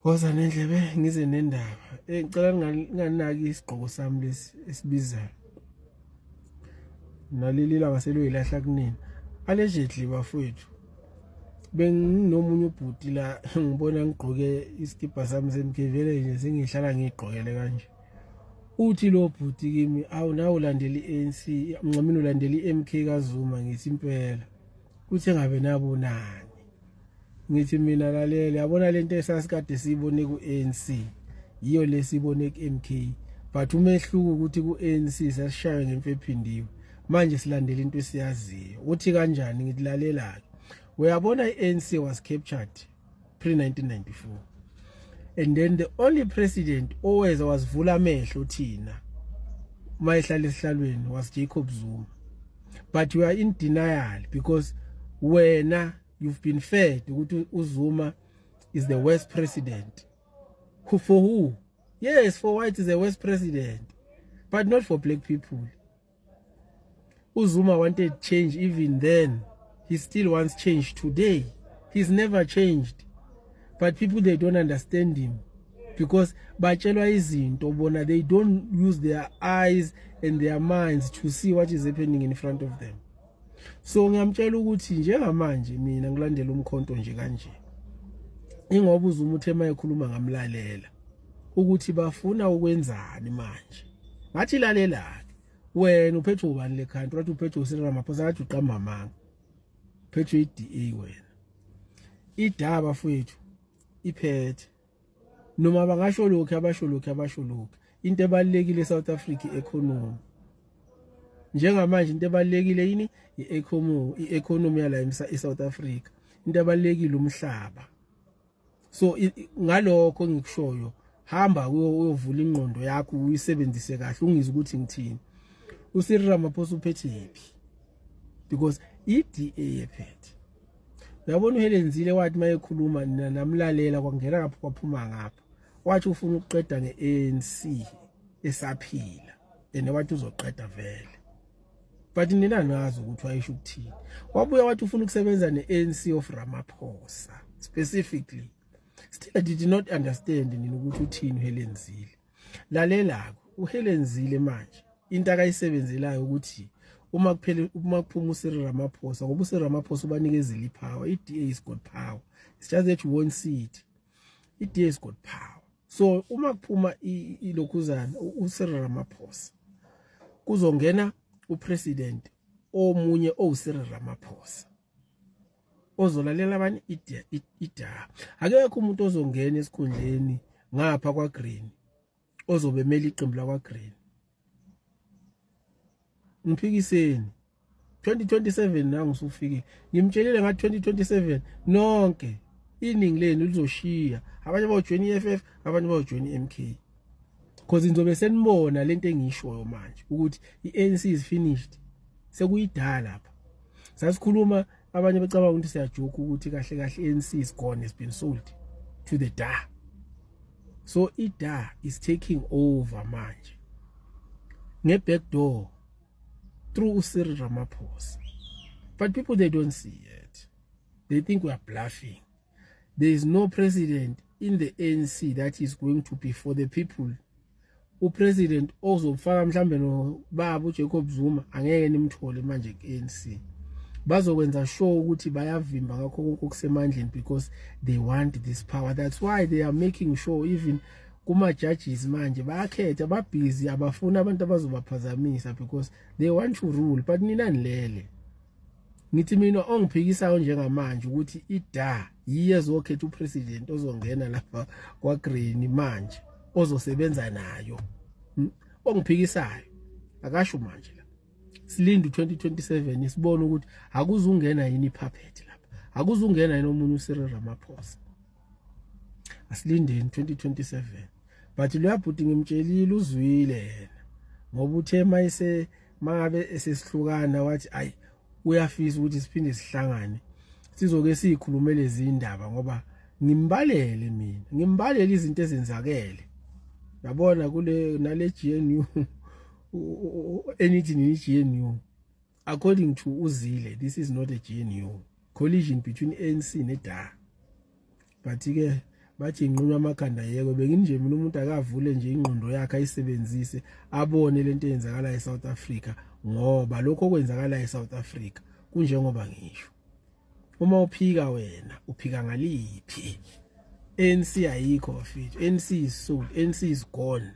Woza nendlebe ngize nendaba. Ngicela ninganaki isigqoko sami lesi esibizayo. Naleli langa seloyilahla kunina. Allegedly bafowethu. Benginomunye ubhuti la ngibona ngigqoke isikibha sami seMK vele nje sengihlala ngigqokele kanje. Uthi lo bhuti kimi awu nawe ulandela iANC, mncamini ulandela iMK kaZuma ngithi impela. Uthi engabe nabonani. Ngithi mina lalela, yabona lento esasikade siyibone ku-ANC yiyo lesibone ku-MK, but umehluko ukuthi ku-ANC sasishaywe ngemfe ephindiwe, manje silandela into esiyaziyo. Uthi kanjani? Ngithi lalela-ke, uyabona i-ANC was captured pre-1994 and then the only president oweza wasivula amehlo thina uma ehlala esihlalweni was Jacob Zuma, but we are in denial because wena you've been fed ukuthi uZuma is the worst president. Who for who? Yes, for white is the worst president, but not for black people. uZuma wanted change even then. He still wants change today. He's never changed, but people, they don't understand him because batshelwa izinto bona. They don't use their eyes and their minds to see what is happening in front of them. So ngiyamtshela ukuthi njengamanje mina ngilandela umkhonto nje kanje ingoba uZuma uthe mayekhuluma ngamlalela ukuthi bafuna ukwenzani manje. Ngathi lalela, wena uphethwe ubani le country? Wathi uphethwe uCyril Ramaphosa. Ngathi uqamba amanga, uphethwe iDA wena. I-DA bafowethu iphethe noma bangasho lokhu, abasho lokhu, abasho lokhu. Into ebalulekile eSouth Africa i-economy njengamanje. Into ebalulekile yini? I-economy, i-economy yala eSouth Africa. Into ebalulekile umhlaba. So ngalokho engikushoyo, hamba uyovula ingqondo yakho, uyisebenzise kahle, ungizwe ukuthi ngithini. uCyril Ramaphosa uphethe yiphi? Because iDA ephethe. Uyabona uHelen Zille wathi mayekhuluma nina namlalela, kwangena ngapha kwaphuma ngapha. Wathi ufuna ukuqeda ngeANC esaphila and wathi uzoqeda vele, but nina nazi ukuthi wayesho ukuthini. Wabuya wathi ufuna ukusebenza neANC of Ramaphosa specifically. Still I did not understand nina ukuthi uthini uHelen Zille. Lalela uHelen Zille manje, into akayisebenzelayo ukuthi uma kuphela, uma kuphuma uCyril Ramaphosa, ngoba uCyril Ramaphosa ubanikezile ipower. iDA is got power, it's just that you won't see it. iDA has got power. So uma kuphuma ilokhuzana uCyril Ramaphosa, kuzongena upresident omunye owuCyril Ramaphosa ozolalela abanye iDA. Akekho umuntu ozongena esikhundleni ngapha kwa Green ozobe emela iqembu lakwa Green. Ngiphikiseni, 2027 nangu usufikile. Ngimtshelile ngathi 2027 nonke iningi lenu lizoshiya, abanye bayojoin iEFF, abanye bayojoin iMK, because nizobe senibona lento engishoyo manje ukuthi iANC is finished, sekuyidala lapha. Sasikhuluma abanye becabanga ukuthi siyajoke, ukuthi kahle kahle iANC is gone, has been sold to the DA. So iDA is taking over manje nge back door through uCyril Ramaphosa, but people, they don't see it. They think we are bluffing. There is no president in the ANC that is going to be for the people. Upresident ozofaka mhlambe nobaba uJacob Zuma angeke nimthole manje ku-ANC. Bazokwenza sure ukuthi bayavimba ngakho konke okusemandleni because they want this power. That's why they are making sure even kuma judges manje bayakhetha, babhizi, abafuna abantu abazobaphazamisa because they want to rule. But nina nilele. Ngithi mina ongiphikisayo njengamanje ukuthi iDA yiyo ezokhetha upresident ozongena lapha kwaGreen manje ozosebenza nayo. Ongiphikisayo akasho manje la. Silinde u2027 sibone ukuthi akuzungena yini ipuppet lapha, akuzungena yini omunye uCyril Ramaphosa. Asilindeni 2027. But loya bhuti ngimtshelile, uzwile yena, ngoba uthe mayise mangabe esesihlukana wathi ayi, uyafisa ukuthi siphinde sihlangane, sizoke sikhulume lezi indaba, ngoba ngimbalele mina, ngimbalele izinto ezenzakele yabona kule nale GNU enithi ni GNU. According to uZille, this is not a GNU, collision between ANC neDA. But ke Bathi inqunywa amakhanda yeko. Benginje mina, umuntu akavule nje ingqondo yakhe, ayisebenzise, abone lento eyenzakala eSouth Africa, ngoba lokho okwenzakala eSouth Africa kunjengoba ngisho. Uma uphika wena, uphika ngaliphi? ANC ayikho, bafethu. ANC is sold. ANC is gone.